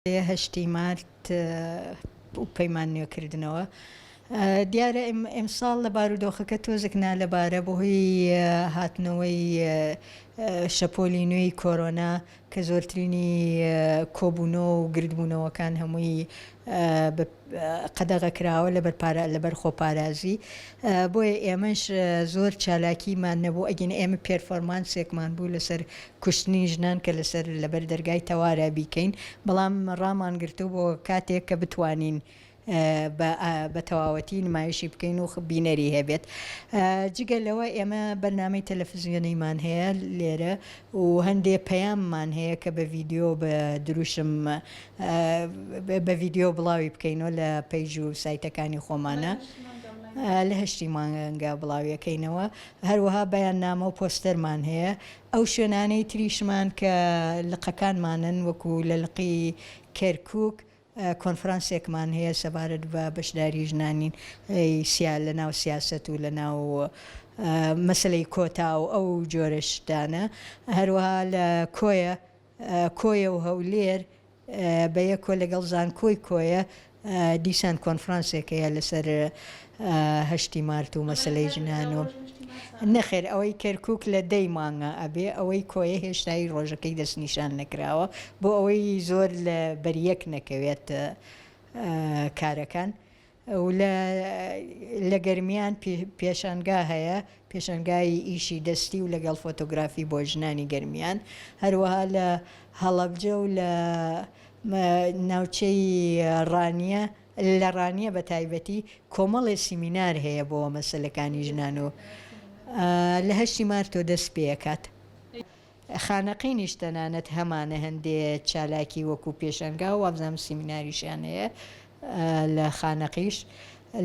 هەشتی مارت و پەیمان نوێکردنەوە. دیارە ئیمساڵ لە بارودۆخەکە تۆزێک نالەبارە بەهۆی هاتنەوەی شەپۆلی نوێی کۆرۆنا کە زۆرترینی کۆبوونەوە و گردبوونەوەکان هەمووی قەدەغە کراوە لەبەر پارا لەبەر خۆپارازی بۆیە ئێمەش زۆر چالاکیمان نەبوو ئەگین ئێمە پێرفۆرمانسێکمان بوو لەسەر کوشتنی ژنان کە لەسەر لەبەر دەرگای تەوارە بیکەین بەڵام ڕامان گرتوو بۆ کاتێک کە بتوانین بە تەواوەتی نمایشی بکەین و بینەری هەبێت. جگە لەوە ئێمە بەرنامەی تەلەفزیۆنیمان هەیە لێرە و هەندێ پەیاممان هەیە کە بە ڤیدیۆ بە دروشم بە ڤیدیۆ بڵاوی بکەینەوە لە پەیج و سایتەکانی خۆمانە لە هەشتی مانگا بڵاویەکەینەوە هەروەها بەیاننامە و پۆستەرمان هەیە ئەو شوێنانەی تریشمان کە لقەکانمانن وەکو لە لقی کەرکوک کۆنفرانسێکمان هەیە سەبارەت بە بەشداری ژنانی سیا لە ناو سیاسەت و لە ناو مەسەلەی کۆتا و ئەو جۆرە شتانە. هەروەها لە کۆیە کۆیە و هەولێر بە یەکۆ لەگەڵ زانکۆی کۆیە دیسان کۆنفرانسێک هەیە لەسەر هەشتی مارت و مەسەلەی ژنان و نەخێر ئەوەی کەرکوک لە دەی مانگا ئەبێ ئەوەی کۆیە هێشتای ڕۆژەکەی دەستنیشان نەکراوە بۆ ئەوەی زۆر لە بەریەک نەکەوێت کارەکان و لە لە گەرمیان پێشانگا هەیە پێشانگای ئیشی دەستی و لەگەڵ فۆتۆگرافی بۆ ژنانی گەرمیان هەروەها لە هەڵەبجە و لە ناوچەی ڕانیە لە ڕانیە بە تایبەتی کۆمەڵێ سیمینار هەیە بۆ مەسەلەکانی ژنان و لە هەشتی مارتۆ دەست پێ ئەکات. خانەقینیش تەنانەت هەمانە هەندێ چالاکی وەکوو پێشەنگا و وابزانم سیمیناریشیان هەیە لە خانەقیش.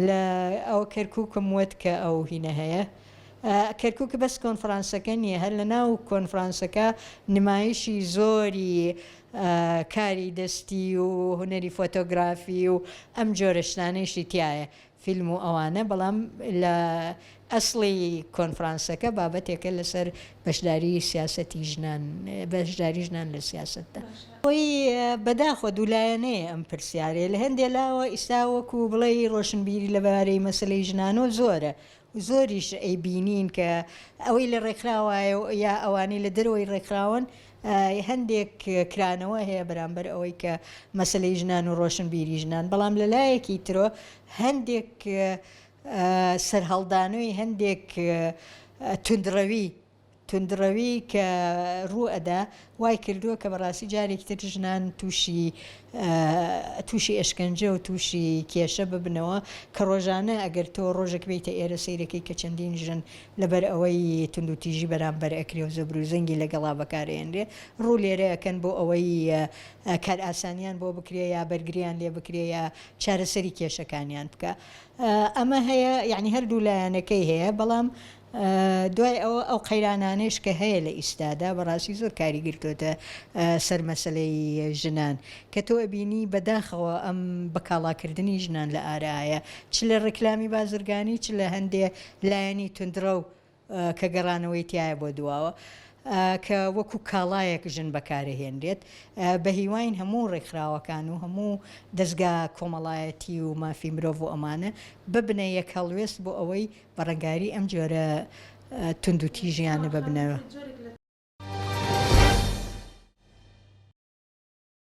لە ئەوە کەرکووکم وت کە ئەو هینە هەیە. کەرکووک بەس کۆنفرانسەکە نییە، هەر لە ناو کۆنفرانسەکە نمایشی زۆری کاری دەستی و هونەری فۆتۆگرافی و ئەم جۆرە شتانەیشی تیایە، فیلم و ئەوانە، بەڵام لە ئەسڵی کۆنفرانسەکە بابەتێکە لەسەر بەشداری سیاسەتی ژنان، بەشداری ژنان لە سیاسەتدا. خۆی بەداخەوە دوولایەنەیە ئەم پرسیارەیە، لە هەندێ لاوە ئیستا وەکوو بڵێی ڕۆشنبیری لەبارەی مەسەلەی ژنانەوە زۆرە، زۆریش ئەیبینین کە ئەوەی لە ڕێکخراوایە و یا ئەوانەی لە دەرەوەی ڕێکخراون هەندێک کرانەوە هەیە بەرامبەر ئەوەی کە مەسەلەی ژنان و ڕۆشنبیری ژنان بەڵام لە لایەکی ترۆ هەندێک سەرهەڵدانەوەی هەندێک توندڕەوی توندڕەوی کە ڕوو ئەدا وای کردووە کە بەڕاستی جارێکی تر ژنان تووشی تووشی ئەشکەنجە و تووشی کێشە ببنەوە کە ڕۆژانە ئەگەر تۆ ڕۆژێک بێیتە ئێرە سەیرەکەی کە چەندین ژن لەبەر ئەوەی توندوتیژی بەرامبەر ئەکرێ و زەبروزەنگی لەگەڵا بەکارئێنرێ ڕوو لێرە ئەکەن بۆ ئەوەی کارئاسانیان بۆ بکرێ یا بەرگریان لێ بکرێ یا چارەسەری کێشەکانیان بکا ئەمە هەیە یانی هەردوو لایەنەکەی هەیە بەڵام دوای ئەوە ئەو قەیرانانەیش کە هەیە لە ئیستادا بەڕاستی زۆر کاری گرتۆتە سەر مەسەلەی ژنان کە تۆ ئەبینی بەداخەوە ئەم بەکاڵاکردنی ژنان لە ئارایە چ لە ڕیکلامی بازرگانی چ لە هەندێ لایەنی توندڕەو کە گەڕانەوەی تایە بۆ دواوە کە وەکو کاڵایەک ژن بەکارەهێنرێت بەهیواین هەموو ڕێکخراوەکان و هەموو دەزگا کۆمەڵایەتی و مافی مرۆڤ و ئەمانە ببنە یەک هەڵوێست بۆ ئەوەی بەڕەنگاری ئەم جۆرە توندوتیژیانە ببنەوە.